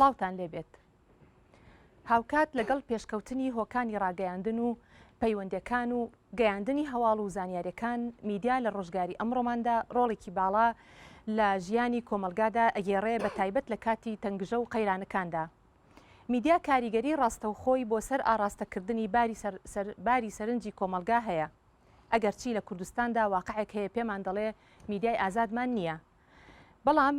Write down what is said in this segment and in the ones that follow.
سڵاوتان لێبێت. هاوکات لەگەڵ پێشکەوتنی هۆکانی ڕاگەیاندن و پەیوەندیەکان و گەیاندنی هەواڵ و زانیاریەکان میدیا لە ڕۆژگاری ئەمڕۆماندا ڕۆڵێکی باڵا لە ژیانی کۆمەڵگادا ئەگێڕێ بە تایبەت لە کاتی تەنگژە و قەیرانەکاندا. میدیا کاریگەری ڕاستەوخۆی بۆ سەر ئاڕاستەکردنی باری باری سەرنجی کۆمەڵگا هەیە. ئەگەرچی لە کوردستاندا واقعێک هەیە پێمان دەڵێ میدیای ئازادمان نییە. بەڵام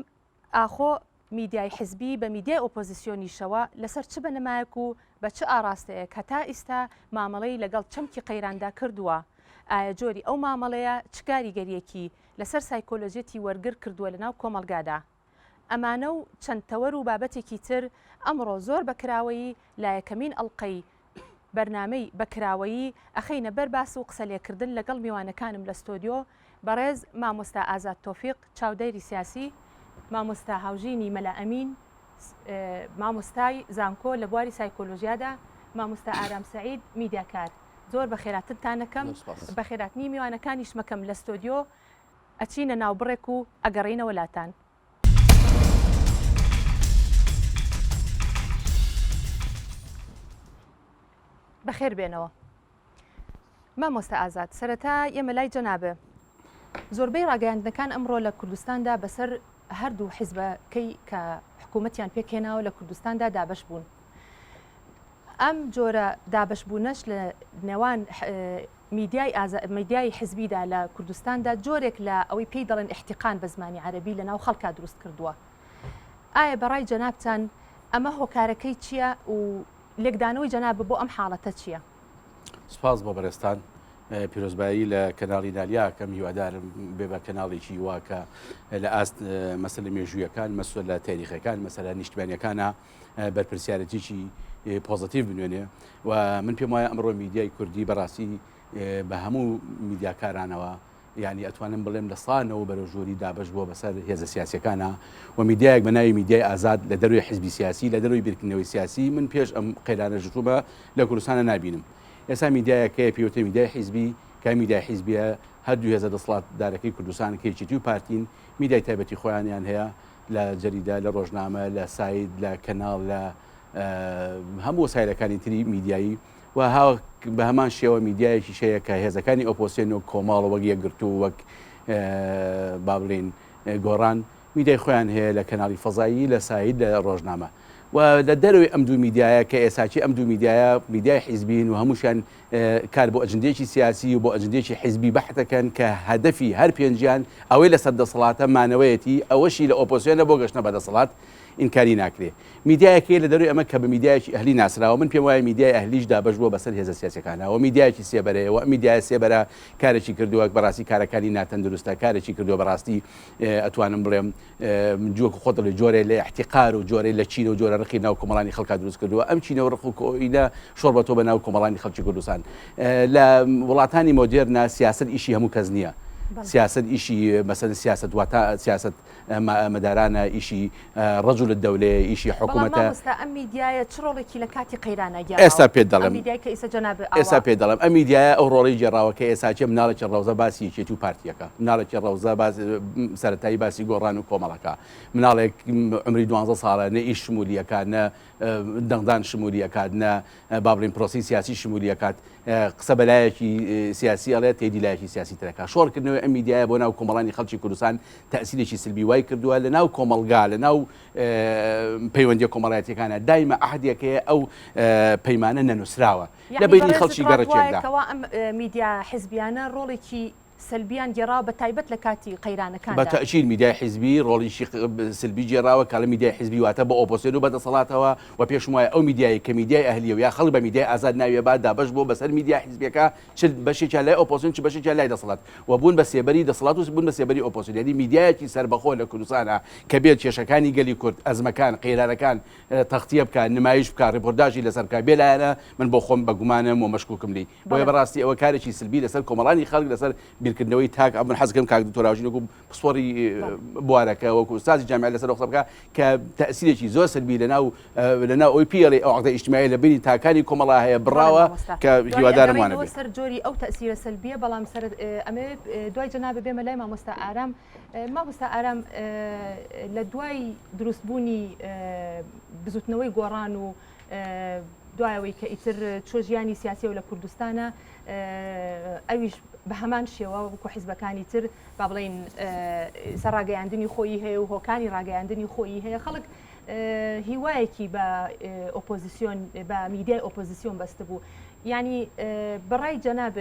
ئاخۆ میدیای حزبی بە میدیای ئۆپۆزیسیۆنیشەوە لەسەر چ بنەمایەک و بە چ ئاڕاستەیەک هەتا ئیستا مامەڵەی لەگەڵ چەمکی قەیراندا کردووە؟ ئایا جۆری ئەو مامەڵەیە چ کاریگەرییەکی لەسەر سایکۆلۆژیەتی وەرگر کردووە لەناو کۆمەڵگادا؟ ئەمانە و چەند تەوەر و بابەتێکی تر ئەمڕۆ زۆر بە کراوەیی لە یەکەمین ئەڵقەی بەرنامەی بە کراوەیی ئەخەینە بەر باس و قسە لێکردن لەگەڵ میوانەکانم لە ستۆدیۆ بەڕێز مامۆستا ئازاد تۆفیق چاودێری سیاسی، مامۆستا هاوژینی مەلا ئەمین مامۆستای زانکۆ لە بواری سایکۆلۆژیادا، مامۆستا ئارام سەعید میدیاکار. زۆر بەخێراتنتان ئەکەم، بەخێراتنی میوانەکانیشم ئەکەم لە ستۆدیۆ. ئەچینە ناو بڕێک و ئەگەڕێینەوە لاتان. بەخێر بێنەوە مامۆستا ئازاد سەرەتا ئێمە لای جەنابێ زۆربەی ڕاگەیاندنەکان ئەمڕۆ لە کوردستاندا بەسەر هەردوو حیزبەکەی کە حکوومەتیان پێکهێناوە لە کوردستاندا دابش بوون ئەم جۆرە دابشبوونەش لە نێوان میدیای ئازا میدیای حزبیدا لە کوردستاندا جۆرێک لە ئەوەی پێی دەڵێن احتقان بە زمانی عەرەبی لە ناو خەڵکا دروست کردووە. ئایا بە ڕای جەنابتان ئەمە هۆکارەکەی چییە و لێکدانەوەی جەنابت بۆ ئەم حاڵەتە چییە؟ سپاس بۆ بەرێزتان. پیرۆزبایی لە کەناڵی نالیا ئەکەم هیوادارم بێ بە کەناڵێکی وا کە لە ئاست مەسەلە مێژوویەکان مەسەلە تاریخەکان مەسەلە نیشتمانیەکانە بەرپرسیارەتیی پۆزەتیڤ بنوێنێ و من پێم وایە ئەمڕۆ میدیای کوردی بەڕاستی بە هەموو میدیاکارانەوە یعنی ئەتوانم بڵێم لە سانەوە بەرەو ژووری دابەش بووە بەسەر هێزە سیاسەکانە و میدیایەک بە ناوی میدیای ئازاد لە دەروی حزبی سیاسی لە دەروی بیرکردنەوەی سیاسی من پێش ئەم قەیرانە ژوومە لە کوردستانە نابینم ئێستا میدیایەکەیە پێوتە میدیای حیزبی کە میدیای حیزبیە هەردوو هێزە دەسەڵاتدارەکەی کوردستان کە یەکێتی و پارتین میدیای تایبەتی خۆیانیان هەیە لە جەریدە، لە ڕۆژنامە، لە سایت، لە کەناڵ، لە هەموو وەسایلەکانی تری میدیایی و بە هەمان شێوە میدیایەکیش هەیە کە هێزەکانی ئۆپۆسیۆن و کۆمەڵ وەک یەکگرتوو وەک با بڵێین گۆڕان میدیای خۆیان هەیە لە کەناڵی فەزایی لە سایت لە ڕۆژنامە و لە دەرەوەی ئەم دوو میدیایە کە ئێساکی ئەم دوو میدیایە میدیای حیزبین و هەمووشیان کار بۆ ئەجندەیەکی سیاسی و بۆ ئەجندەیەکی حیزبی بەحت دەکەن کە هەدەفی هەر پێنجیان ئەوەی لەسەر دەسەڵاتە مانەوەیەتی ئەوەشی لە ئۆپۆزسیۆنە بۆ گەشتنە بە دەسەڵات ئینکاری ناکرێ میدیایەک هەیە لە دەروی ئەمە کە بە میدیایەکی ئەهلی ناسراوە من پێم وایە میدیای ئەهلیش دابەش بووە بەسەر هێزە سیاسیەکانە و میدیایەکی سێبەرەیە و ئەم میدیایە سێبەرە کارێکی کردووە بەڕاستی کارەکانی ناتەندروستە کارێکی کردووە بەڕاستی ئەتوانم بڵێم وەکو خۆت دەڵێی جۆرێ لە ئیحتیقار و جۆرێ لە کینە و جۆرە ڕقی ناو کۆمەڵانی خەڵکا دروست کردووە ئەم کینە و ڕق و کۆینە شۆڕ بە تۆ بە ناو کۆمەڵانی خەڵکی کوردستان لە وڵاتانی مۆدێرنا سیاسەت ئیشی هەموو کەس نییە سیاسەت ئیشی مەسەن سیاسەت واتا سیاسەت مەدارانە ئیشی ڕەجول الدەولەیە ئیشی حکوومەتە ئەم میدیایە چ ڕۆڵێکی لە کاتی قەیرانە گێڕاوە؟ ئێستا پێت دەڵێم میدیای کە ئیسە جەنابت ئاوا ئێستا پێت دەڵێم ئەم میدیایە ئەو ڕۆڵەی گێڕاوە کە ئێستا کێ مناڵێکی ڕەوزە باسی یەکێتی و پارتیەکە مناڵێکی ڕەوزە باس سەرەتایی باسی گۆڕان و کۆمەڵەکە مناڵێک عمری دوانزە ساڵە نە ئیش شمولی ئەکات نە دەنگدان شمولی ئەکات نە با بڵێین پرۆسەی سیاسی شمولی ئەکات قسە بە لایەکی سیاسی ئەڵێ تێدی لایەکی سیاسی ترەکە شۆڕکردنەوەی ئەم میدیایە بۆ ناو کۆمەڵانی خەڵکی کوردستان تەئسیرێکی سلبی وای کردووە لە ناو کۆمەڵگا لە ناو پەیوەندیە کۆمەڵایەتیەکانە دایمە عەهدێک هەیە ئەو پەیمانە نەنووسراوە لە بەینی خەڵکی گەڕەکێکدا. کەوا ئەم میدیا حزبیانە ڕۆڵێکی سەلبیان گێڕاوە بە تایبەت لە کاتی قەیرانەکاندا. بە تەئکید میدیای حزبی ڕۆڵیکی سلبی گێڕاوە کە میدیای حزبی واتە بە ئۆپۆسیۆن و بە دەسەڵاتەوە و پێشم وایە ئەو میدیایەی کە میدیای ئەهلیە و یا خەڵک بە میدیای ئازاد ناوی ئەبات دابەش بووە بەسەر میدیا حزبیەکە چ بەشێکیان لای ئۆپۆزسیۆن چ بەشێکیان لای دەسەڵات و بوون بە سێبەری دەسەڵات و بوون بە سێبەری ئۆپۆزسیۆن یانی میدیایەکی سەربەخۆ لە کوردستانا کە بێت کێشەکانی گەلی کورد ئەزمەکان قەیرانەکان تەغتیە بکا نمایش بکا ڕیپۆرتاژی لەسەر بکا بێ لایەنە من بۆ خۆم بە گومانم و مەشکوکم لێی بۆیە بەڕاستی ئەوە کارێکی سلبی لەسەر کۆمەڵانی خەڵک لەسەر. بیرکردنەوەی تاک ئەمن حەزکەم کاک دکتۆر هاوژین وەکو پسپۆڕی بوارەکە وەکو ئوستازی جامیعە لەسەر قسە بکە کە تەئسیرێکی زۆر سەلبی لەناو لەناو ئەوی پێڵی ئەو عقدە ئیجتماعی لە بینی تاکانی کۆمەڵا هەیە بڕاوە کە هیوادارم وانە بێت. سەر جۆری ئەو تەئسیرە سەلبیە بەڵام سەر ئەمەوێ دوای جەنابت بێمە لای مامۆستا ئارام مامۆستا ئارام لە دوای دروستبوونی بزوتنەوەی گۆڕان و دوایەوەی کە ئیتر چۆ ژیانی سیاسیەوە لە کوردستانە ئەویش بە هەمان شێوە وەکو حیزبەکانی تر با بڵێین سە ڕاگەیاندنی خۆیی هەیە و هۆکانی ڕاگەیاندنی خۆیی هەیە خەڵک هیوایەکی بە ئۆپۆزیسیۆن بە میدیای ئۆپۆزیسیۆن بەستبوو یعنی بەڕای جەناب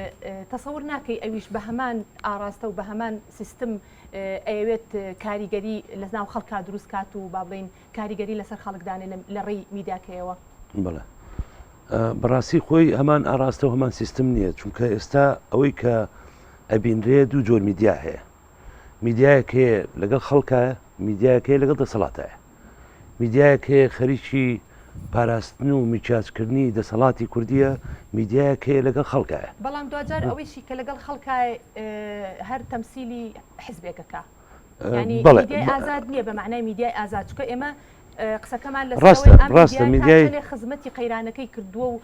تەسەور ناکەی ئەویش بە هەمان ئاراستە و بە هەمان سیستم ئەیەوێت کاریگەری لە ناو خەڵکا دروست کات و با بڵین کاریگەری لەسەر خەڵک دانێ لە ڕێی میدیاکەیەوە؟ بەڵێ بەڕاستی خۆی هەمان ئاراستە و هەمان سیستم نییە چونکە ئێستا ئەوەی کە ئەبینرێ دوو جۆر میدیا هەیە میدیایەک هەیە لەگەڵ خەڵکە میدیایەک هەیە لەگەڵ دەسەڵاتایە میدیایەک هەیە خەریکی پاراستن و میکیاجکردنی دەسەڵاتی کوردیە میدیایەک هەیە لەگەڵ خەڵکایە بەڵام دواجار ئەوەیشی کە لەگەڵ خەڵکای هەر تەمسیلی حزبێکەکە یانی بەڵێ میدیای ئازاد نییە بە مەعنای میدیای ئازاد چونکە ئێمە قسەکەمان لەسەر ڕاستە ئەوەی ئەم ڕاستە میدیایە تا میدیای چەندێک خزمەتی قەیرانەکەی کردووە و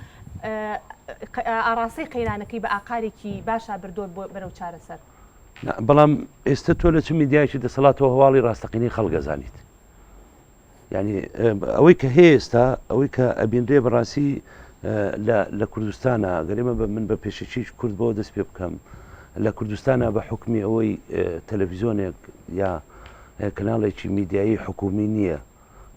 ئاڕاستەی قەیرانەکەی بە ئاقارێکی باشا بردووە بۆ بەرەو چارەسەر. نا بەڵام ئێستە تۆ لە چ میدیایەکی دەسەڵاتەوە هەواڵی ڕاستەقینەی خەڵک ئەزانیت؟ یعنی ئەوەی کە هەیە ئێستا ئەوەی کە ئەبینرێ بەڕاستی لە کوردستانە گەر ئێمە بە من بە پێشەکیش کورد بۆ دەست پێ بکەم لە کوردستانە بە حکمی ئەوەی تەلەڤیزیۆنێک یا کەناڵێکی میدیایی حکومی نییە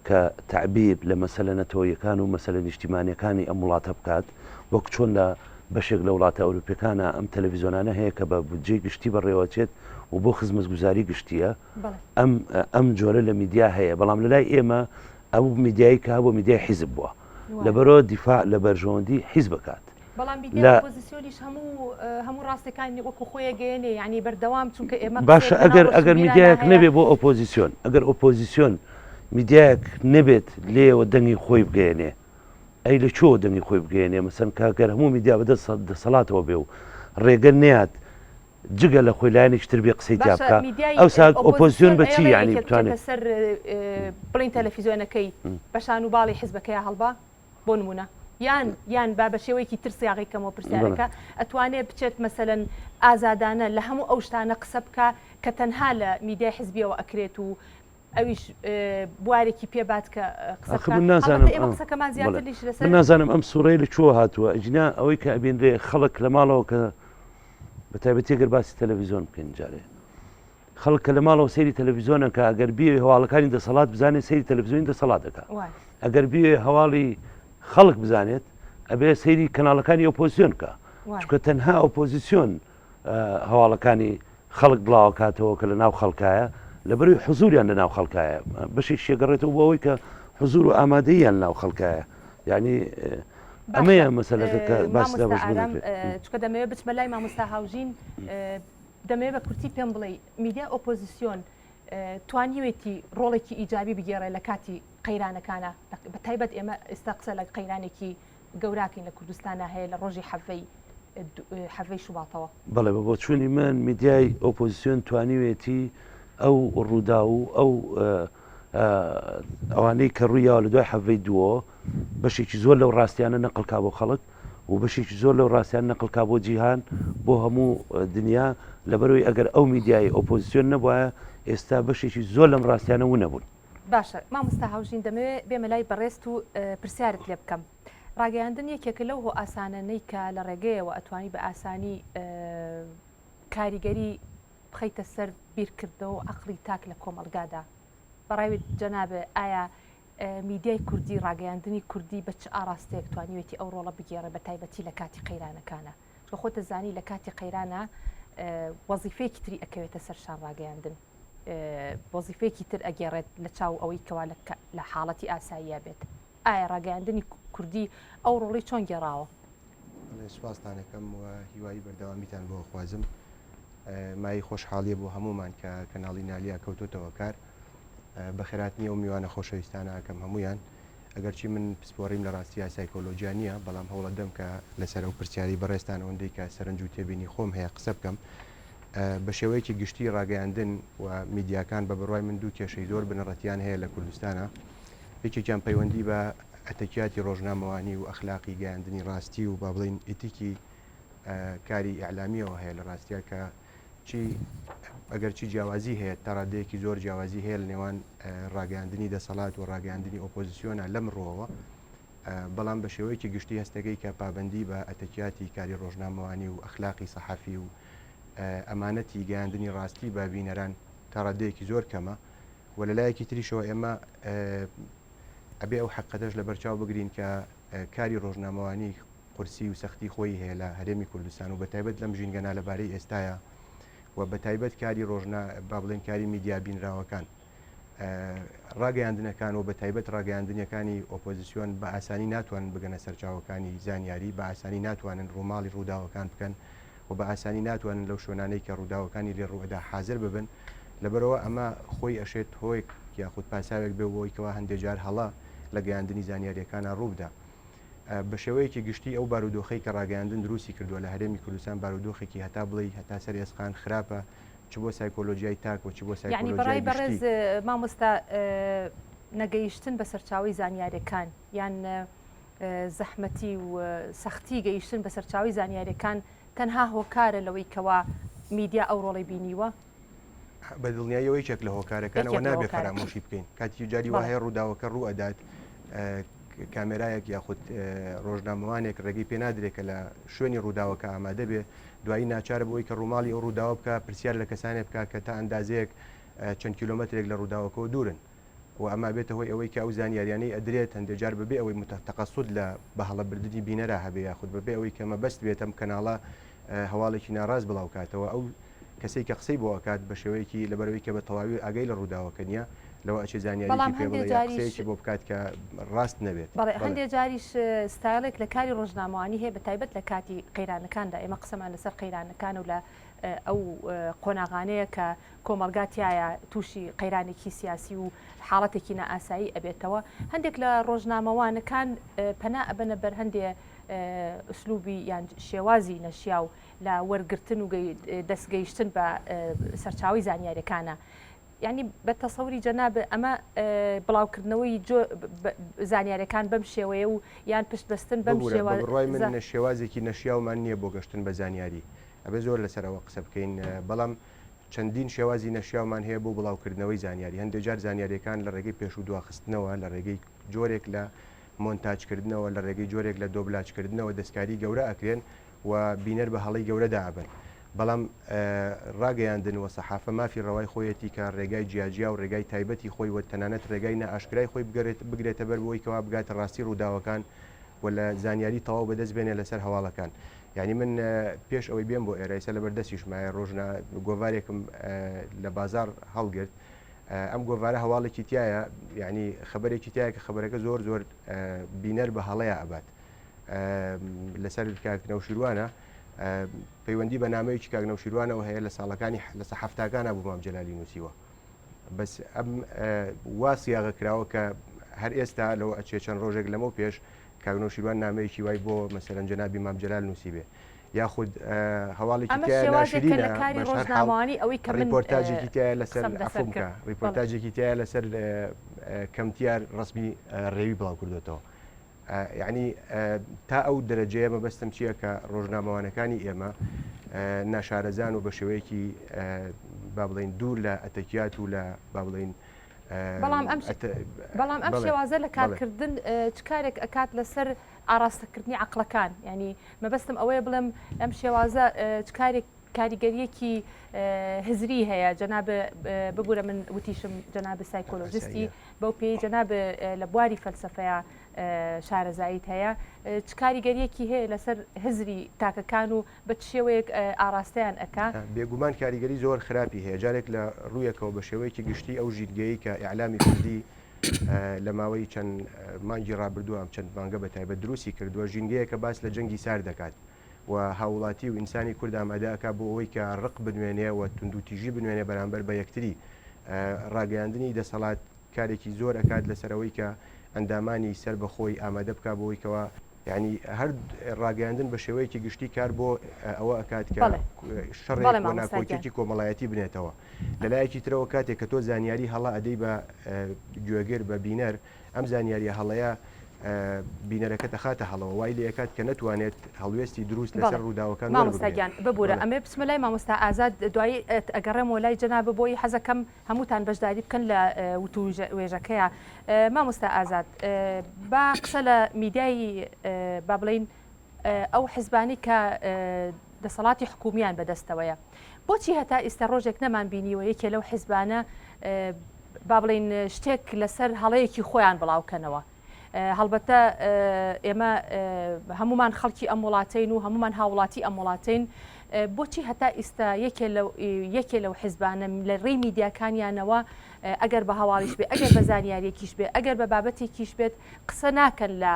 کە تعبیر لە مەسەلە نەتەوەیەکان و مەسەلە نیشتیمانەکانی ئەم وڵاتە بکات وەک چۆن لە بەشێک لە وڵاتە ئەوروپیەکانە ئەم تەلەڤیزیۆنانە هەیە کە بە بودجەی گشتی بەڕێوەچێت و بۆ خزمەتگوزاری گشتیە ئەم ئەم جۆرە لە میدیا هەیە بەڵام لە لای ئێمە ئەو میدیایی کە هەبوو میدیای حیزب بووە لەبەرەوە دیفاع لە بەرژەوەندی حیزب بکات. بەڵام میدیای ئۆپۆزیسیۆنیش هەموو هەموو ڕاستەکانی وەکو خۆی گەیەنێ یعنی بەردەوام چونکە ئێمە باشە ئەگەر ئەگەر میدیایەک نەبێ بۆ ئۆپۆزیسیۆن ئەگەر ئۆپۆزیسیۆن میدیایەک نەبێت لێەوە دەنگی خۆی بگەیەنێ ئەی لە کوێوە دەنگی خۆی بگەیەنێ مەسەن کە گەر هەموو میدیا بەدەست دەسەڵاتەوە بێ و ڕێگە نەیات جگە لە خۆی لایەنێکی تر بێ قسەی تیا باشە بکا میدیای ئەوسا ئۆپۆزسیۆن ئۆپۆزسیۆن بە چی ئەیەڵێ یعنی یەکێک بتوانێ بچێتە سەر بڵین تەلەفیزیۆنەکەی بە شان و باڵی حزبەکەیا هەڵبا بۆ نمونە یان یان با بە شێوەیەکی تر سیاغی کەمەوە بەڵێ پرسیارەکە ئەتوانێ بچێت مەسەلەن ئازادانە لە هەموو ئەو شتانە قسە بکا کە تەنها لە میدیای حزبیەوە ئەکرێت و ئەویش بوارێکی پێ بات کە قسە ئاخر بکا من هەڵبەتە نازانم ئێمە ئا قسەکەمان بەڵێ زیاتر لیش من لەسەر نازانم ئەم سوڕەی لە کوێوە هاتووە ئەگینا ئەوەی کە ئەبینرێ خەڵک لە ماڵەوە کە بە تایبەتی گەر باسی تەلەڤیزیۆن بکەین جارێ خەڵک کە لە ماڵەوە سەیری تەلەڤیزیۆنەکە ئەگەر بیەوێ هەواڵەکانی دەسەڵات بزانێت سەیری تەلەڤیزیۆنی دەسەڵات دەکا ئەگەر بیەوێ هەواڵی خەڵک بزانێت ئەبێ سەیری کەناڵەکانی ئۆپۆزیسیۆن بکە چونکە تەنها ئۆپۆزیسیۆن هەواڵەکانی خەڵک بڵاوەکاتەوە کە لە ناو خەڵکایە لەبەروی حزوریان لە ناو خەڵکایە بەشێک شێگەڕێتەوە بۆ ئەوەی کە حزور و ئامادەییان ناو خەڵکایە یعنی ئەمەیە مەسەلەکە کە باس لە مامۆستا بەشبوون ئارام دەکرێت. چونکە دەمەوێت بچمە لای مامۆستا هاوژین دەمەوێت بە کورتی پێم بڵێی میدیای ئۆپۆزیسیۆن توانیوێتی ڕۆڵێکی ئیجابی بگێڕێ لە کاتی قەیرانەکانە بە تایبەت ئێمە ئێستا قسە لە قەیرانێکی گەوراکەین لە کوردستانە هەیە لە ڕۆژی حەڤەی حەڤەی شوباتەوە. بەڵێ بە بۆچوونی من میدیای ئۆپۆزیسیۆن توانیوێتی ئەو ڕووداو و ئەو ئەوانەی کە ڕوویاوە لە دوای حەڤەی دووەوە بەشێکی زۆر لەو ڕاستیانە نەقل کا بۆ خەڵک و بەشێکی زۆر لەو ڕاستیان نەقل کا بۆ جیهان بۆ هەموو دنیا لەبەرەوەی ئەگەر ئەو میدیای ئۆپۆزیسیۆن نەبوایە ئێستا بەشێکی زۆر لەم ڕاستیانە ونەبوون. باشە مامۆستا هاوژین دەمەوێ بێمە لای بەڕێزت و پرسیارت لێ بکەم ڕاگەیاندن یەکێکە لەو هۆ ئاسانەنەی کە لە ڕێگەیەوە ئەتوانی بە ئاسانی کاریگەری بخەیتە سەر بیرکردنەوە و عەقڵی تاک لە کۆمەڵگادا بەڕای جەنابێ ئایا میدیای کوردی ڕاگەیاندنی کوردی بە چ ئاراستەیەک توانیوێتی ئەو ڕۆڵە بگێڕێ بە تایبەتی لە کاتی قەیرانەکانە چونکە خۆتە زانی لە کاتی قەیرانە وەزیفەیەکی تری ئەکەوێتە سەر شان ڕاگەیاندن وەزیفەیەکی تر ئەگێڕێت لە چاو ئەوەی کەوا لە حاڵەتی ئاساییە بێت ئایا ڕاگەیاندنی کوردی ئەو ڕۆڵی چۆن گێڕاوە؟ سوپاستان ئەکەم و هیوای بەردەوامیتان بۆ ئەخوازم. مایەی خۆشحاڵیە بۆ هەموومان کە کەناڵی نالیا کەوتۆتەوە کار. بەخێرهاتنی ئەو میوانە خۆشەویستانە ئەکەم هەموویان. ئەگەرچی من پسپۆڕیم لە ڕاستیا سایکۆلۆجیا نییە، بەڵام هەوڵەدەم کە لەسەر ئەو پرسیارەی بەڕێزتان ئەوەندەی کە سەرنج و تێبینی خۆم هەیە قسە بکەم. بە شێوەیەکی گشتی ڕاگەیاندن و میدیاکان بە بڕوای من دوو کێشەی زۆر بنەڕەتیان هەیە لە کوردستانا، یەکێکیان پەیوەندی بە ئەتەکیاتی ڕۆژنامەوانی و ئەخلاقی گەیاندنی ڕاستی و با بڵێین ئیتیکی کاری ئیعلامییەوە هەیە لە ڕاستیا کە چی ئەگەرچی جیاوازی هەیە تا ڕادەیەکی زۆر جیاوازی هەیە لە نێوان ڕاگەیاندنی دەسەڵات و ڕاگەیاندنی ئۆپۆزیسیۆنە لەم ڕووەوە بەڵام بە شێوەیەکی گشتی هەستەکەی کە پابەندی بە ئەتەکیاتی کاری ڕۆژنامەوانی و ئەخلاقی سەحەفی و ئەمانەتی گەیاندنی ڕاستی بە بینەران تا ڕادەیەکی زۆر کەمە و لە لایەکی تریشەوە ئێمە ئەبێ ئەو حەقەتەش لەبەرچاو بگرین کە کاری ڕۆژنامەوانی قورسی و سەختی خۆی هەیە لە هەرێمی کوردستان و بەتایبەت لەم ژینگە نالەبارەی ئێستایا و بەتایبەت کاری ڕۆژنا با بڵێن کاری میدیا بینراوەکان ڕاگەیاندنەکان و بەتایبەت ڕاگەیاندنیەکانی ئۆپۆزیسیۆن بە ئاسانی ناتوانن بگەنە سەرچاوەکانی زانیاری، بە ئاسانی ناتوانن ڕووماڵی ڕووداوەکان بکەن و بە ئاسانی ناتوانن لەو شوێنانەی کە ڕووداوەکانی لێ ڕووئەدا حازر ببن، لەبەرئەوە ئەمە خۆی ئەشێت هۆیەک یاخود پاساوێک بێ بۆ ئەوەی کەوا هەندێ جار هەڵە لە گەیاندنی زانیاریەکانا ڕووبدا. بە شێوەیەکی گشتی ئەو بارودۆخەی کە ڕاگەیاندن دروستی کردووە لە هەرێمی کوردستان بارودۆخێکی هەتا بڵێی هەتا سەر ئێسقان خراپە، چ بۆ سایکۆلۆجیای تاک و چ بۆ یەعنی بەڕای سایکۆلۆجیای بەڕێز گشتی. مامۆستا نەگەیشتن بە سەرچاوەی زانیارەکان یان زەحمەتی و سەختی گەیشتن بە سەرچاوەی زانیارەکان تەنها هۆکارە لەوەی کەوا میدیا ئەو ڕۆڵەی بینیوە؟ بە دڵنیاییەوە یەکێک لە هۆکارەکانەوە یەکێک لە نابێ هۆکارەکان. فەرامۆشی بکەین کاتی جاری وا بەڵێ. هەیە ڕووداوەکە ڕوو ئەدات کامێرایەک یاخود ڕۆژنامەوانێک ڕێگەی پێ نادرێت کە لە شوێنی ڕووداوەکە ئامادە بێ دوایی ناچارە بۆ ئەوەی کە ڕووماڵی ئەو ڕووداوە بکا، پرسیار لە کەسانێ بکا کە تا ئەندازەیەک چەند کیلۆمەترێک لە ڕووداوەکەوە دوورن و ئەمە ئەبێتە هۆی ئەوەی کە ئەو زانیاریانەی ئەدرێت هەندێ جار بەبێ ئەوەی تەقەسود لە بە هەڵە بردنی بینەرا هەبێ یاخود بەبێ ئەوەی کە مەبەست بێت ئەم کەناڵە هەواڵێکی ناڕاست بڵاو کاتەوە ئەو کەسەی کە قسەی بۆ ئەکات بە شێوەیەکی لەبەرئەوەی کە بە تەواوی ئاگای لە ڕووداوەکە نییە لەوە ئەچێ بەڵام زانیاریی پێ هەندێ بڵێ یا جاریش قسەیەکی بۆ بکات کە ڕاست نەبێت. بەڵێ بەڵێ. هەندێ جاریش ستایڵێک لە کاری ڕۆژنامەوانی هەیە بە تایبەت لە کاتی قەیرانەکاندا ئێمە قسەمان لەسەر قەیرانەکان و لە ئەو قۆناغانەیە کە کۆمەڵگا تیایا تووشی قەیرانێکی سیاسی و حاڵەتێکی نائاسایی ئەبێتەوە هەندێک لە ڕۆژنامەوانەکان پەنا ئەبەنە بەر هەندێ ئوسلوبی یان شێوازی نەشیاو لە وەرگرتن و دەستگەیشتن بە سەرچاوەی زانیاریەکانە یعنی بە تەسەوری جەناب ئەمە بڵاوکردنەوەی زانیارەکان بەم شێوەیە و یان پشت بەستن بەم شێوە بڕوای من شێوازێکی نەشیاومان نییە بۆ گەشتن بە زانیاری ئەبێ زۆر لەسەر ئەوە قسە بکەین بەڵام چەندین شێوازی نەشیاومان هەیە بۆ بڵاوکردنەوەی زانیاری هەندێک جار زانیاریەکان لە ڕێگەی پێش و دواخستنەوە لە ڕێگەی جۆرێک لە مۆنتاجکردنەوە لە ڕێگەی جۆرێک لە دۆبلاجکردنەوە دەستکاری گەورە ئەکرێن و بینەر بە هەڵەی گەورەدا ئەبەن. بەڵام ڕاگەیاندن و سەحافە مافی ڕەوای خۆیەتی کە ڕێگای جیاجیا و ڕێگای تایبەتی خۆی و تەنانەت ڕێگای نائاشکرای خۆی بگرێتە بەر بۆی کەوا بگاتە ڕاستی ڕووداوەکان و لە زانیاری تەواو بەدەست بێنێ لەسەر هەواڵەکان. یانی من پێش ئەوەی بێم بۆ ئێرە ئێستا لەبەر دەستیشمایە ڕۆژنا گۆڤارێکم لە بازاڕ هەڵگرت ئەم گۆڤارە هەواڵێکی تایە یعنی خبرێکی تایە کە خبرەکە زۆر زۆر بینەر بە هەڵەیە ئەبات. لەسەر کاک نەوشیروانە پەیوەندی بە نامەیەکی کاک نەوشیروانەوە هەیە لە ساڵەکانی لە هەفتاکانە بوو مام جەلالی نووسیوە بەس ئەم وا سیاغە کراوە کە هەر ئێستا لەوە ئەچێ چەند ڕۆژێک لەمە پێش کاک نەوشیروان نامەیەکی وای بۆ مەسەرەن جەنابی مام جەلال نووسی بێ یاخود هەواڵێکی ئەمە تایە شێوازێکە لە ناشرینە کاری بەش هەر حاڵ ڕۆژنامەوانی ئەوەی کە من ڕیپۆرتاجێکی تایە لەسەر قسەم لەسەر عەفوم کرد کە بەڵێ ڕیپۆرتاجێکی تایە لەسەر کەمتیار ڕەسمی ڕێوی بڵاو کردوێتەوە یەعنی تا ئەو دەرەجەیە مەبەستم چییە کە ڕۆژنامەوانەکانی ئێمە ناشارەزان و بە شێوەیەکی با بڵین دوور لە ئەتەکیات و لە با بڵین بەڵام ئەم بەڵام ئەم شێوازە لە کارکردن چ کارێک ئەکات لەسەر ئاراستەکردنی عقلەکان ینی مەبەستم ئەوەیە بڵێم ئەم شێوازە چ کارێک کاریگەریەکی هزری هەیە جەناب ببورە من وتیشم جەناب سایکۆلۆژیستی بەو پێی جەناب لە بواری فەلسەفەیە شارەزاییت هەیە چ کاریگەریەکی هەیە لەسەر هزری تاکەکان و بە چ شێوەیەک ئاراستەیان ئەکا؟ بێگومان کاریگەری زۆر خراپی هەیە جارێک لە ڕوویەکەوە بە شێوەیەکی گشتی ئەو ژینگەیەی کە ئیعلامی کوردی لە ماوەی چەند مانگی ڕابردوو ئەم چەند مانگە بە تایبەت دروستی کردووە ژینگەیەکە باس لە جەنگی سارد دەکات و هاووڵاتی و ئینسانی کورد ئامادە ئەکا بۆ ئەوەی کە ڕق بنوێنێ و توندوتیژی بنوێنێ بەرامبەر بە یەکتری. ڕاگەیاندنی دەسەڵات کارێکی زۆر ئەکات لەسەر ئەوەی کە ئەندامانی سەر بە خۆی ئامادە بکا بۆ ئەوەی کەوا. یانی هەر ڕاگەیاندن بە شێوەیەکی گشتی کار بۆ ئەوە ئەکات کە شەڕێک و ناکۆکیەکی کۆمەڵایەتی بنێتەوە. لە لایەکی ترەوە کاتێک کە تۆ زانیاری هەڵە ئەدەی بە گوێگر، بە بینەر، ئەم زانیاریە هەڵەیە بینەرەکە دەخاتە هەڵەوە، وای لێ ئەکات کە نەتوانێت هەڵوێستی دروست لەسەر ڕووداوەکان مامۆستا گیان ببورە ئەمەوێ بچمە لای مامۆستا ئازاد دوایی ئەگەڕێمەوە لای جەنابت بۆی حەزەکەم هەمووتان بەشداری بکەن لە وتووێژەکەیا. مامۆستا ئازاد با قسە لە میدیای با بڵێین ئەو حزبانی کە دەسەڵاتی حکومیان بەدەستەوەیە بۆچی هەتا ئیستا ڕۆژێک نەمان بینیوە یەکێ لەو حزبانە با بڵین شتێک لەسەر هەڵەیەکی خۆیان بڵاوکەنەوە هەڵبەتە ئێمە هەمومان خەڵکی ئەم وڵاتەین و هەمومان هاوڵاتی ئەم وڵاتەین بۆچی هەتا ئیستا یەکێ لەو یەکێ لەو حزبانە لە ڕێی میدیاکانیانەوە ئەگەر بە هەواڵیش بێ ئەگەر بە زانیاریەکیش بێ ئەگەر بە بابەتێکیش بێت قسە ناکەن لە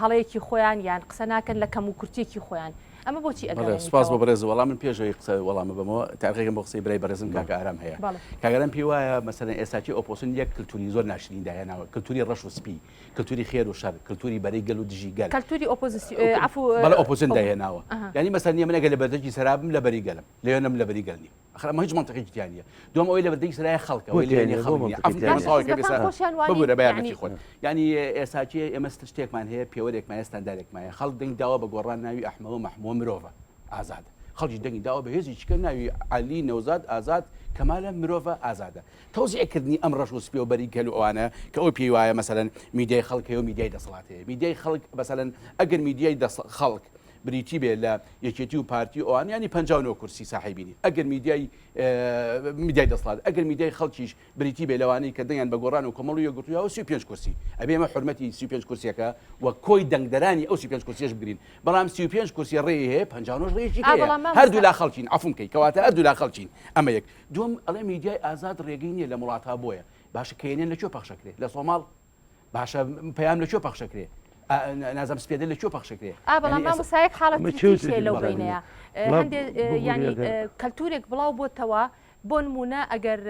هەڵەیەکی خۆیان یان قسە ناکەن لە کەم و کورتێکی خۆیان ئەمە بۆچی ئەگەڕێنیتەوە؟ سپاس بۆ بەڕێز وەڵام من پێشەوەی قسە وەڵامە بەمەوە تاقێکم بۆ قسەی برای بەڕێزم کاکە ئارام هەیە کاک ئارام پێی وایە مەسەلەن ئێستاکی ئۆپۆسیۆن یەک کلتوری زۆر ناشرین داهێناوە کلتوری ڕەش و سپی کلتوری خێر و شەر کلتوری بەرەی گەل و دژی گەل کەلتوری ئۆپۆزیسیۆن عەفو بەڵێ ئۆپۆسیۆن داهێناوە یانی مەسەلەن نیە من ئەگەر لە بەردەنگی سەرا بم لە بەری گەلم لەوێ نەم لە بەری گەل نیم ئەخر ئەمە هیچ مەنتقێکی تیا نییە دووەم ئەوەی لە بەردەنگی سەرای خەڵکە ئەوەی لەوێ نیە خەڵک نییە عەفو بکەن تەواوی کە بێسا ببورە بە یارمەتی خۆت یانی ئێساکێ ئێمە شتێکمان هەیە پێوەرێکمان هەیە ستاندارێکمان هەیە خەڵک دەنگی داوە بە گۆڕان ناوی ئەحمەوە مەحمووە مرۆڤە ئازادە خەڵکی دەنگی داوە بە هێزی چکە ناوی عەلی نەوزاد ئازاد کەمالە مرۆڤە ئازادە تەوزیع کردنی ئەم ڕەش و سپی و بەری گەل و ئەوانە کە ئەو پێی وایە مەسەلەن میدیای خەڵک هەیە و میدیای دەسەڵات هەیە میدیای خەڵک مەسەلەن ئەگەر میدیای دەس خەڵک بریتی بێ لە یەکێتی و پارتی و ئەوان یانی 59 کورسی ساحێبینی ئەگەر میدیای میدیای دەسەڵات ئەگەر میدیای خەڵکیش بریتی بێ لەوانەی کە دەنگیان بە گۆڕان و کۆمەڵ و یەکگرتوو یاوە 35 کورسی ئەبێ ئێمە حورمەتی 35 کورسیەکە و کۆی دەنگدەرانی ئەو 35 کورسیەش بگرین بەڵام 35 کورسی ڕێی هەیە 59 ڕێیەکی هەیە هەردوو لا خەڵکین عەفوم کەی کەواتە هەردوو لا خەڵکین ئەمە یەک دووەم ئەڵێ میدیای ئازاد ڕێگەی نییە لە وڵاتا بۆیە باشە کەێنێن لە کوێ پەخشەکرێ لە سۆماڵ باشە پەیام لە کوێ پەخشەکرێ نازم سپێدە لە کوێ پەخشەکرێ ئا بەڵام مامۆستا یەک حاڵەتی تریش هەیە لەو بەینەیە هەندێ یانی کەلتورێک بڵاو بۆتەوە بۆ نمونە ئەگەر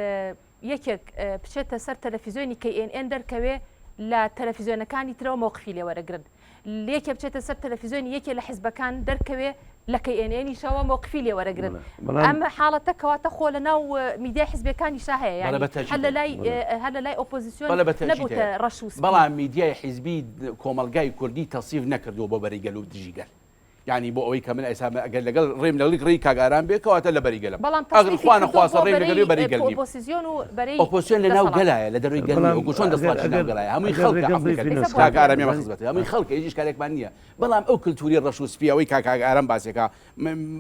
یەکێک بچێتە سەر تەلەفیزیۆنی KNN دەرکەوێ لە تەلەفیزیۆنەکانی ترەوە مەوقفی لێوەرەگرن لێکێ بچێتە سەر تەلەفیزیۆنی یەکێ لە حزبەکان دەرکەوێ لە KNN یشەوە مەوقفی لێوەرەگرن ئەم حاڵەتە کەواتە خۆ لە ناو میدیای حزبەکانیشا هەیە یانی هەر لە لای هەر لە لای ئۆپۆزیسیۆن نەبووتە ڕەش و سپی. بەڵام میدیای حزبی کۆمەڵگای کوردی تەسیف نەکردووە بۆ بەرەی گەل و دژی گەل. یانی بۆ ئەوەی کە من ئێستا ئەگەر لەگەڵ ڕێم لەگەڵ ڕێی کاک ئارام بێ کەواتە لە بەری گەلم بەڵام ئەگەر تەسنیفی خوا کردووە نەخواستە بۆ ڕێم لەگەڵ بەرەی بەری گەل نیم ئۆپۆسیزیۆن و بەرەی ئۆپۆسیۆن لە ناو دەسەڵات. گەلایە لە دەروی گەل نیە بەڵام وەکو چۆن ئەگەر دەسەڵاتیش ناو ئەگەر گەلایە هەمووی ئەگەر خەڵکە ڕێگەم عەفو بەی کەن ئێستا فینۆس بۆ کاک ئارام ئێمە زانی خزمەتە هەمووی خەڵکە هیچ ئیشکالێکمان نییە بەڵام ئەو کلتوری ڕەش و سپی ئەوەی کاک ئارام باسێکا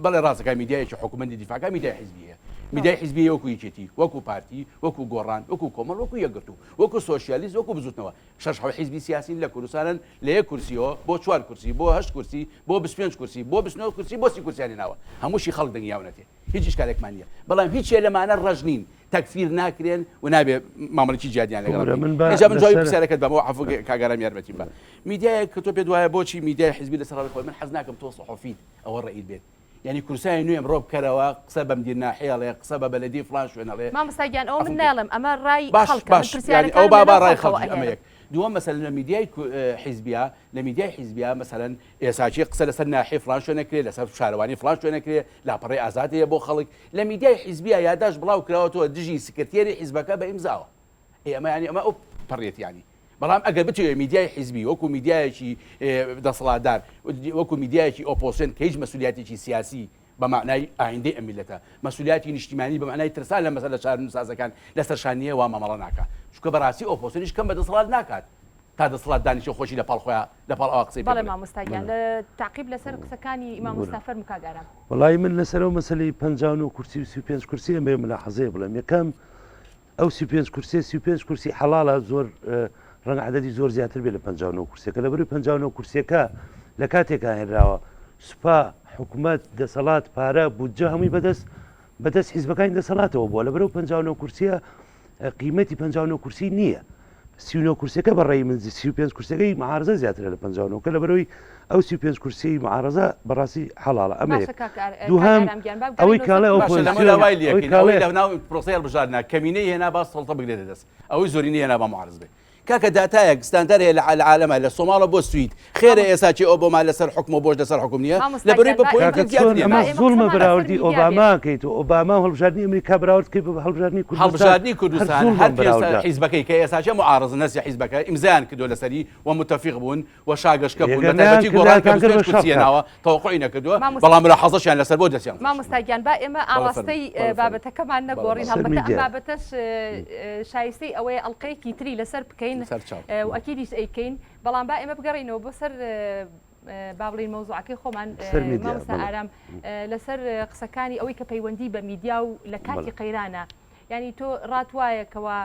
بەڵێ ڕاستەکە میدیایەکی حکومەتی دیفاکە میدیای حیزبی هەیە میدیای حیزبی هەیە وەکو یەکێتی وەکو پارتی وەکو گۆڕان وەکو کۆمەڵ وەکو یەکگرتوو وەکو سۆشیالیست وەکو بزوتنەوە شەش حەوت حیزبی سیاسین لە کوردستانن لە یەک کورسیەوە بۆ چوار کورسی بۆ هەشت کورسی بۆ 25 کورسی بۆ 29 کورسی بۆ سی کورسیان هێناوە هەمووشی خەڵک دەنگی یاونەتێ هیچ ئیشکالێکمان نییە بەڵام هیچێ لەمانە ڕەش نین تەکفیر ناکرێن و نابێ مامەڵەکی جیادیان لەگەڵ بورە بکەین من با ئینجا من جوابی لەسەر پرسیارەکەت بەمەوە عەفو کاک ئارام یارمەتیم بە میدیایەک کە تۆ پێت وایە بۆچی میدیای حیزبی لەسەر ڕای خۆی من حەز ناکەم تۆ سەحەفیت ئەوە ڕەئیت بێت یانی کوردستانی نوێ ئەمڕۆ بکەرەوە قسە بە مدیر ناحیە ئەڵێ قسە بە بەلەدی فڵان شوێن ئەڵێ مامۆستا گیان ئەوە من عەفوم کەی نایڵێم ئەمە ڕای باش خەڵکە من باش یانی ئەو پرسیارەکانم با با لەناو ڕای خەڵکەوە خەڵکی ئەمە ئەهێنم. یەک دووەم مەسەلەن لە میدیای کو- حیزبیا لە میدیای حیزبیا مەسەلەن ئێساکی قسە لەسەر ناحیەی فڵان شوێن ئەکرێ لەسەر شارەوانی فڵان شوێن ئەکرێ لاپەڕەی ئازاد هەیە بۆ خەڵک لە میدیای حیزبیا یاداشت بڵاو کراوەتەوە دژی سکرتێری حیزبەکە بە ئیمزاوە ئێ ئەمە یانی ئەمە ئەو پەڕێت یانی بەڵام ئەگەر بتەوێت میدیای حیزبی وەکو میدیایەکی دەسەڵاتدار وەکو میدیایەکی ئۆپۆسیۆن کە هیچ مەسولیاتێکی سیاسی بە مەعنای ئایندەی ئەم میللەتە مەسولیاتی نیشتیمانی بە مەعنای ترسان لە مەسەلە چارەنووسسازەکان لەسەر شان نییە وا مامەڵە ناکا چونکە بەڕاستی ئۆپۆسیۆنیش کەم بە دەسەڵات ناکات تا دەسەڵات دانیشێ خۆشی لە پاڵ خۆیا لە پاڵ ئەوا قسەی پێ بەڵێ بڵێ. مامۆستا گیان لە تەعقیب لەسەر قسەکانی مامۆستا فەرموو کاک ئارام. وەڵایی من لەسەر ئەو مەسەلەی 59 کورسی و 35 کورسی ئەمەوێ ملاحەزەیە بڵێم یەکەم ئەو 35 کورسیە 35 کورسی حەڵاڵە زۆر ڕەنگە عەدەدی زۆر زیاتر بێت لە 59 کورسیەکە لەبەروی 59 کورسیەکە لە کاتێکا هێنراوە سوپا حکومەت دەسەڵات پارە بودجە هەمووی بەدەست بەدەست حیزبەکانی دەسەڵاتەوە بووە لەبەرو 59 کورسیە قیمەتی 59 کورسی نییە 39 کورسەکە بە ڕێی من 35 کورسەکەی معارزە زیاترە لە 59 کە لەبەرەوەی ئەو 35 کورسی معارزە بەڕاستی حەڵاڵە ئەمە باشە کاک ئار- کاک دووهەم ئارام گیان با ئەوەی بگەڕێینەوە کاڵێ سەر باشە ئۆپۆزسیۆن لەمەولا وای ئەوەی لێکەین ئەوەی کاڵێ لە ناو پرۆسەی هەڵبژاردنە کەمینەی هێنا با سەڵتە بگرێتە دەست ئەوەی زۆرینەی هێنا با معارز بێ. کاکە داتایەک ستاندەر هەیە لە عالەمە لە سۆماڵە بۆ سوید خێرە ئێستا چی ئۆبۆما لەسەر حوکمە بۆش لەسەر حوکم نییە لەبەرەی بە پۆینتێک زیاتر ئەمە زوڵمە بەراوردی ئۆباما کەیت و ئۆباما و هەڵبژاردنی ئەمریکا بەراورد کەی بە هەڵبژاردنی کوردستان هەڵبژاردنی کوردستان هەر حیزبەکەی کە ئێستا چێ معارضن هەرسێ حیزبەکە ئیمزایان کردووە لەسەری و متەفیق بوون و شاگەشکە بوون بە تایبەتی گۆڕان کە 25 کورسی هێناوە تەوەقوعی نەکردووە بەڵام ملاحەزەشیان لەسەر بۆ دەستیان مامۆستا گیان با ئێمە ئاڕاستەی بابەتەکەمان نەگۆڕین هەڵبەتە ئەم بابەتەش شایستەی ئەوەیە ئەڵقەیەکی تری لەسەر بکەین و ئەکیدیش ئەیکەین بەڵام با ئێمە بگەڕێینەوە بۆ سەر با بڵێین مەوزوعەکەی خۆمان مامۆستا ئارام لەسەر قسەکانی ئەوەی کە پەیوەندی بە میدیا و لە کاتی قەیرانە یعنی تۆ ڕات وایە کەوا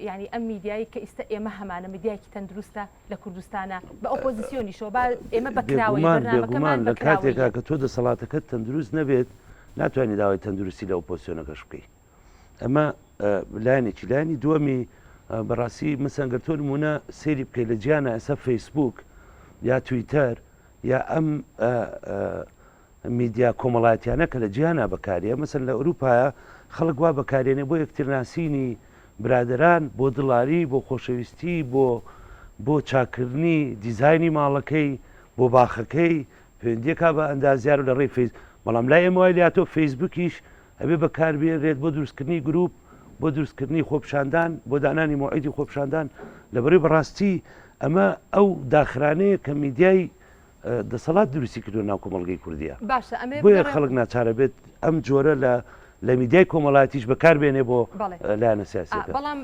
یعنی ئەم میدیایی کە ئیستا ئێمە هەمانە میدیایەکی تەندروستە لە کوردستانە بە ئۆپۆزیسیۆنیشەوە با ئێمە بەکراوەی بەرنامەکەمان لە کاتێکا کە تۆ دەسەڵاتەکەت تەندروست نەبێت ناتوانانی داوای تەندروستی لە ئۆپۆزیسیۆنەکەش بکەیت ئەمە لایەنێکی لایەنی دووەمی بەڕاستی مەسەن گەر تۆ نمونە سەیری بکەیت لە جیانە ئێستا فەیسبوک یا تویتەر یا ئەم میدیا کۆمەڵایەتیانە کە لە جیهانا بەکاریە مەسەن لە ئەوروپایە خەڵک وا بەکارێنێ بۆ یەکترناسینی برادران بۆ دڵاری بۆ خۆشەویستی بۆ بۆ چاکردنی دیزایانی ماڵەکەی بۆ باخەکەی پەیوەندیەکە بە ئەندازیار و لە ڕێی فەیس بەڵام لای ئێمە وای لاتۆ فەیسبوکیش ئەبێ بەکاربێنرێت بۆ دروستکردنی گروپ بۆ دروستکردنی خۆپیشاندان بۆ دانانی مەوعیدی خۆپیشاندان لەبەرەی بەڕاستی ئەمە ئەو داخرانەیە کە میدیای دەسەڵات دروستی کردووە ناو کۆمەڵگەی کوردیە باشە ئەمێ بۆیە خەڵک ناچارە بێت ئەم جۆرە لە لە میدیای کۆمەڵایەتیش بەکار بێنێ بۆ لایەنە سیاسیەکە بەڵام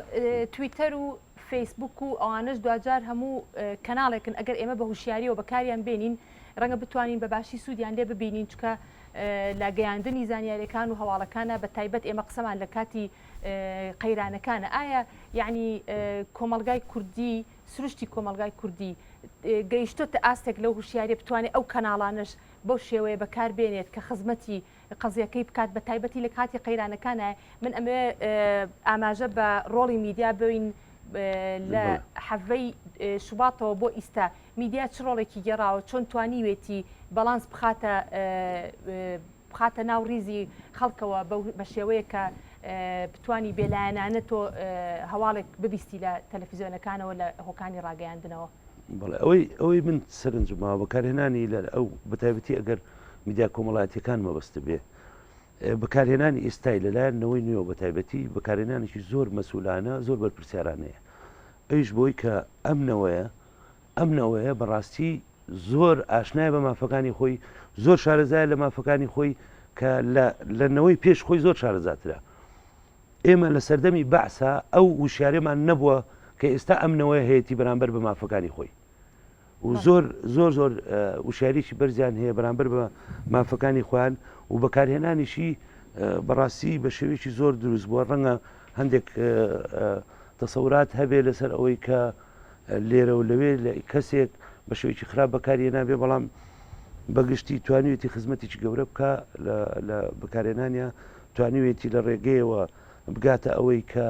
تویتەر و فەیسبوک و ئەوانەش دواجار هەموو کەناڵێکن ئەگەر ئێمە بە هوشیاریەوە بەکاریان بێنین ڕەنگە بتوانین بە باشی سوودیان لێ ببینین چکە لە گەیاندنی زانیاریەکان و هەواڵەکانە بە تایبەت ئێمە قسەمان لە کاتی قەیرانەکانە ئایا یعنی کۆمەڵگای کوردی سروشتی کۆمەڵگای کوردی گەیشتۆتە ئاستێک لەو هوشیاریە بتوانێت ئەو کەناڵانەش بەو شێوەیە بەکار بێنێت کە خزمەتی قەزیەکەی بکات بە تایبەتی لە کاتی قەیرانەکانە من ئەمەوێ ئاماژە بە ڕۆڵی میدیا بین لە حەڤەی شوباتەوە بۆ ئیستا میدیا چ ڕۆڵێکی گێڕاوە چۆن توانیوێتی بەڵانس بخاتە بخاتە ناو ڕیزی خەڵکەوە بە شێوەیە کە بتانی بێلایەنانە تۆ هەواڵێک ببیستی لە تەلەفیزیۆنەکانەوە لە هۆکانی ڕاگەیاندنەوە. بەڵێ ئەوەی ئەوەی من سەرنجم ماوە بەکارهێنانی لە ئەو بەتایبەتی ئەگەر میدیا کۆمەڵایەتیەکان مەبەست بێ بەکارهێنانی ئێستای لەلایەن نەوەی نوێ بە تایبەتی بەکارهێنانێکی زۆر مەسولانە زۆر بەرپرسیارانەیە ئەویش بۆی کە ئەم نەوەیە ئەم نەوەیە بەڕاستی زۆر ئاشنایە بە مافەکانی خۆی زۆر شارەزایە لە مافەکانی خۆی کە لە نەوەی پێش خۆی زۆر شارەزاترە ئێمە لە سەردەمی بەعسا ئەو وشیارێمان نەبووە کە ئێستا ئەم نەوەیە هەیەی بەرامبەر بە مافەکانی خۆی و زۆر زۆر زۆر وشیاریی بەرزیان هەیە بەرامبەر بە مافەکانی خۆیان و بەکارهێنانیشی بەڕاستی بە شێوەیەکی زۆر دروست بووە ڕەنگە هەندێک تەسەورات هەبێ لەسەر ئەوەی کە لێرە و لەوێ لە کەسێک بە شێوەیەکی خراپ بەکاری نابێ بەڵام بەگشتی توانیوێتی خزمەتێکی گەورە بکە لە بەکارێنانە توانیوێتی لە ڕێگەیەوە بگاتە ئەوەی کە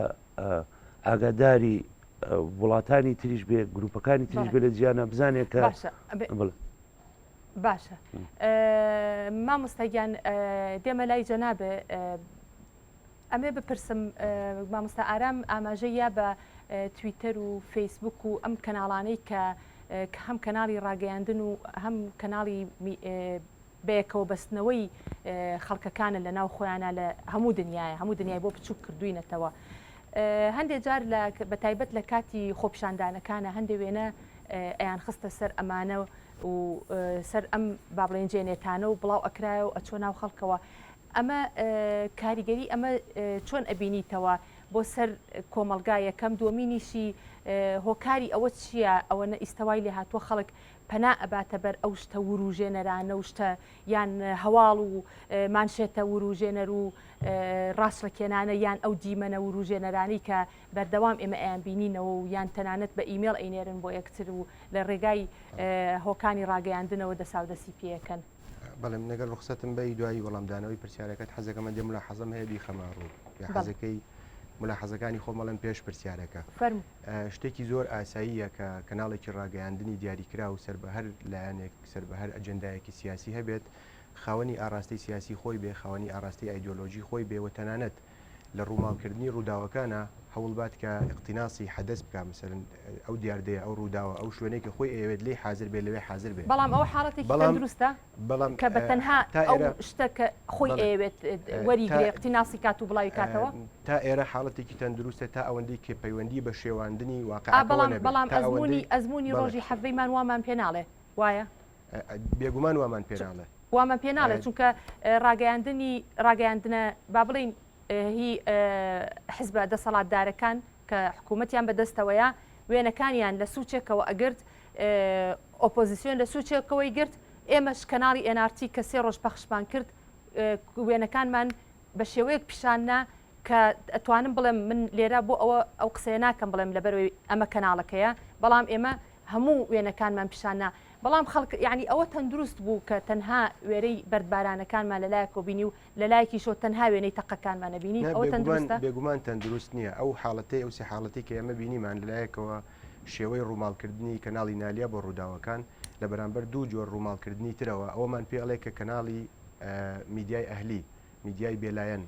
ئاگاداری وڵاتانی تریش بێ گروپەکانی تریش بێ لە جیانە بزانێت کە باشە مامۆستاگیان دێمە لای جەنابێ ئەمێ بپرسم مامۆستا ئارام ئاماژەی یا بە تویتەر و فەیسبوک و ئەم کەناڵانەی کە هەم کەناڵی ڕاگەیاندن و هەم کەناڵی بەیەکەوە بەستنەوەی خەڵکەکانە لە ناو خۆیانە لە هەموو دنیاە هەموو دنیای بۆ بچوک کردوینەتەوە هەندێک جار لە بە تایبەت لە کاتی خۆپیشاندانەکانە هەندێک وێنە ئەیان خستە سەر ئەمانە و سەر ئەم با بڵێن جێنێتانە و بڵاو ئەکرایە و ئەچۆ ناو خەڵکەوە ئەمە کاریگەری ئەمە چۆن ئەبینیتەوە بۆ سەر کۆمەڵگا یەکەم دووەمینیشی هۆکاری ئەوە چییە ئەوەنە ئیستەوای لێ هاتووە خەڵک پەنا ئەباتە بەر ئەو شتە وروژێنەرانە و شتە یان هەواڵ و مانشێتە وروژێنەر و ڕاچڵەکێنانە یان ئەو دیمەنە وروژێنەرانەی کە بەردەوام ئێمە ئەیان بینینەوە و یان تەنانەت بە ئیمێڵ ئەینێرن بۆ یەکتر و لە ڕێگای هۆکانی ڕاگەیاندنەوە دەساودەسی پێیەکەن. بەڵێ من ئەگەر ڕوخسەتم بەی دوایی وەڵامدانەوەی پرسیارەکەت حەزەکەم هەندێ ملاحەزەم هەیە بیخەمە ڕوو یا حەزەکەی ملاحەزەکانی خۆم ئەڵێم پێش پرسیارەکە شتێکی زۆر ئاساییە کە کەناڵێکی ڕاگەیاندنی دیاریکراو سەر بە هەر لایەنێک سەر بە هەر ئەجێندایەکی سیاسی هەبێت خاوەنی ئاراستەی سیاسی خۆی بێ خاوەنی ئاراستەی ئایدۆلۆژی خۆی بێ و تەنانەت لە ڕووماڵکردنی ڕووداوەکانە. هەوڵبات کە ئیقتیناسی حەدەس بکا مەسەلەن ئەو دیاردەیە ئەو ڕووداوە ئەو شوێنەی کە خۆی ئەیەوێت لێی حازر بێ لەوێ حازر بێ بەڵام ئەوە حاڵەتێکی بەڵام تەندروستە بەڵام کە بە تەنها تا ئەو ئێرە شتە کە خۆی بەڵێ ئەیەوێت تا وەریگرێ ئیقتیناسی کات و بڵاوی کاتەوە؟ تا ئێرە حاڵەتێکی تەندروستە تا ئەوەندەی کە پەیوەندی بە شێواندنی ئا واقعەکەوە بەڵام نەبێ بەڵام تا ئەزموونی ئەوەندەی ئەزموونی بەڵێ ڕۆژی حەڤەیمان وامان پێ ناڵێ وایە؟ بێگومان وامان پێ ناڵێ. وامان پێ ناڵێ چونکە ڕاگەیاندنی ڕاگەیاندنە با بڵێین هی حزبە دەسەڵاتدارەکان کە حکوومەتیان بەدەستەوەیە وێنەکانیان لە سوچێکەوە ئەگرت ئۆپۆزیسیۆن لە سوچێکەوەی گرت ئێمەش کەناڵی NRT کە سێ ڕۆژ پەخشمان کرد وێنەکانمان بە شێوەیەک پیشاننا کە ئەتوانم بڵێم من لێرە بۆ ئەوە ئەو قسەیە ناکەم بڵێم لەبەرەوەی ئەمە کەناڵەکەیە بەڵام ئێمە هەموو وێنەکانمان پیشان نا بەڵام خەڵک یانی ئەوە تەندروست بوو کە تەنها وێرەی بەردبارانەکانمان لەلایەکەوە بینی و لەلایەکیشەوە تەنها وێنەی تەقەکانمان نەبینی نا ئەوە بێگومان تەندروستە؟ بێگومان تەندروست نییە ئەو حاڵەتەی ئەو سێ حاڵەتەی کە ئێمە بینیمان لەلایەکەوە شێوەی ڕووماڵکردنی کەناڵی نالیا بۆ ڕووداوەکان لە بەرامبەر دوو جۆر ڕووماڵکردنی ترەوە ئەوەمان پێ ئەڵێ کە کەناڵی میدیای ئەهلی میدیای بێلایەن،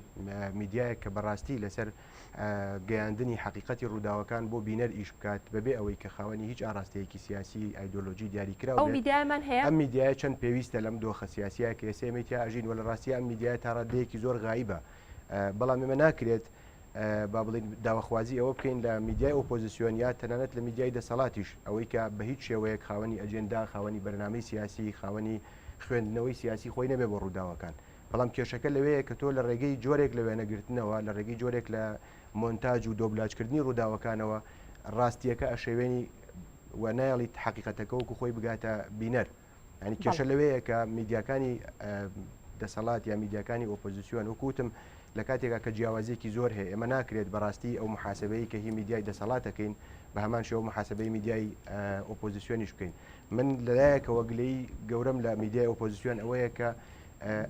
میدیایەک کە بەڕاستی لەسەر گەیاندنی حەقیقەتی ڕووداوەکان بۆ بینەر ئیش بکات بەبێ ئەوەی کە خاوەنی هیچ ئاڕاستەیەکی سیاسی ئایدۆلۆژی دیاریکراو ئەو بێت. میدیایەمان هەیە؟ ئەم میدیایە چەند پێویستە لەم دۆخە سیاسیە کە ئێستا ئێمەی تیا ئەژین و لە ڕاستیا ئەم میدیایە تا ڕاددەیەکی زۆر غایبە بەڵام ئێمە ناکرێت با بڵێین داواخوازی ئەوە بکەین لە میدیای ئۆپۆزیسیۆن یا تەنانەت لە میدیای دەسەڵاتیش ئەوەی کە بە هیچ شێوەیەک خاوەنی ئەجێندا خاوەنی بەرنامەی سیاسی خاوەنی خوێندنەوەی سیاسی خۆی نەبێ بۆ ڕووداوەکان. بەڵام کێشەکە لەوەیە کە تۆ لە ڕێگەی جۆرێک لە وێنەگرتنەوە، لە ڕێگەی جۆرێک لە مۆنتاج و دۆبلاجکردنی ڕووداوەکانەوە ڕاستییەکە ئەشێوێنی و نایەڵیت حەقیقەتەکە وەکو خۆی بگاتە بینەر. یانی کێشە لەوەیە کە میدیاکانی دەسەڵات یا میدیاکانی ئۆپۆزیسیۆن وەکو وتم لە کاتێکا کە جیاوازیەکی زۆر هەیە ئێمە ناکرێت بەڕاستی ئەو محاسبەیە کە هی میدیای دەسەڵات دەکەین بە هەمان شێوە محاسبەی میدیای ئۆپۆزیسیۆنیش بکەین من لەلایەکەوە گلەیی گەورەم لە میدیای ئۆپۆزیسیۆن ئەوەیە کە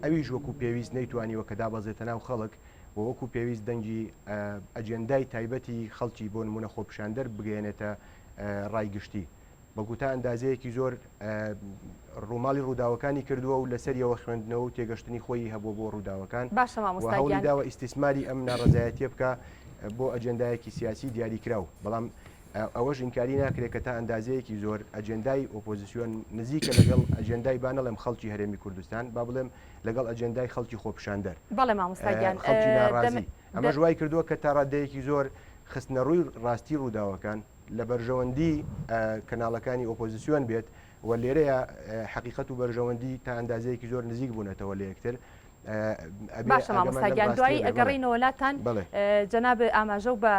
ئەویش وەکو پێویست نەیتوانیوە کە دابەزێتە ناو خەڵک و وەکو پێویست دەنگی ئەجێندای تایبەتی خەڵکی بۆ نمونە خۆپیشاندەر بگەیەنێتە ڕای گشتی بەڵکو تا ئەندازەیەکی زۆر ڕووماڵی ڕووداوەکانی کردووە و لەسەریەوە خوێندنەوە و تێگەشتنی خۆی هەبووە بۆ ڕووداوەکان باشە و مامۆستا هەوڵی گیان. داوە ئیستیسماری ئەم ناڕەزایەتیە بکا بۆ ئەجێندایەکی سیاسی دیاریکراو بەڵام ئەوەش ئینکاری ناکرێت کە تا ئەندازەیەکی زۆر ئەجێندای ئۆپۆزیسیۆن نزیکە لەگەڵ ئەجێندای با نەڵێم خەڵکی هەرێمی کوردستان با بڵێم لەگەڵ ئەجێندای خەڵکی خۆپیشاندەر بەڵێ مامۆستا گیان خەڵکی دەم ناڕازی ئەمەش وای کردووە کە تا ڕادەیەکی زۆر خستنەڕووی ڕاستی ڕووداوەکان لە بەرژەوەندی کەناڵەکانی ئۆپۆزیسیۆن بێت و لێرەیە حەقیقەت و بەرژەوەندی تا ئەندازەیەکی زۆر نزیک بوونەتەوە لە یەکتر. باشە مامۆستا گیان دوایی ئەگەڕێینەوە لاتان جەناب ئاماژە و بە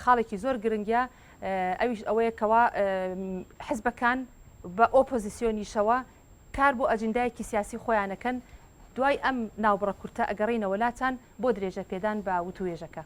خاڵێکی زۆر گرنگە ئەویش ئەوەیە کەوا حزبەکان بە ئۆپۆزیسیۆنیشەوە کار بۆ ئەجندایەکی سیاسی خۆیانەکەن دوای ئەم ناوبڕە کورتە ئەگەڕێینەوە لاتان بۆ درێژە پێدان بە وتوێژەکە.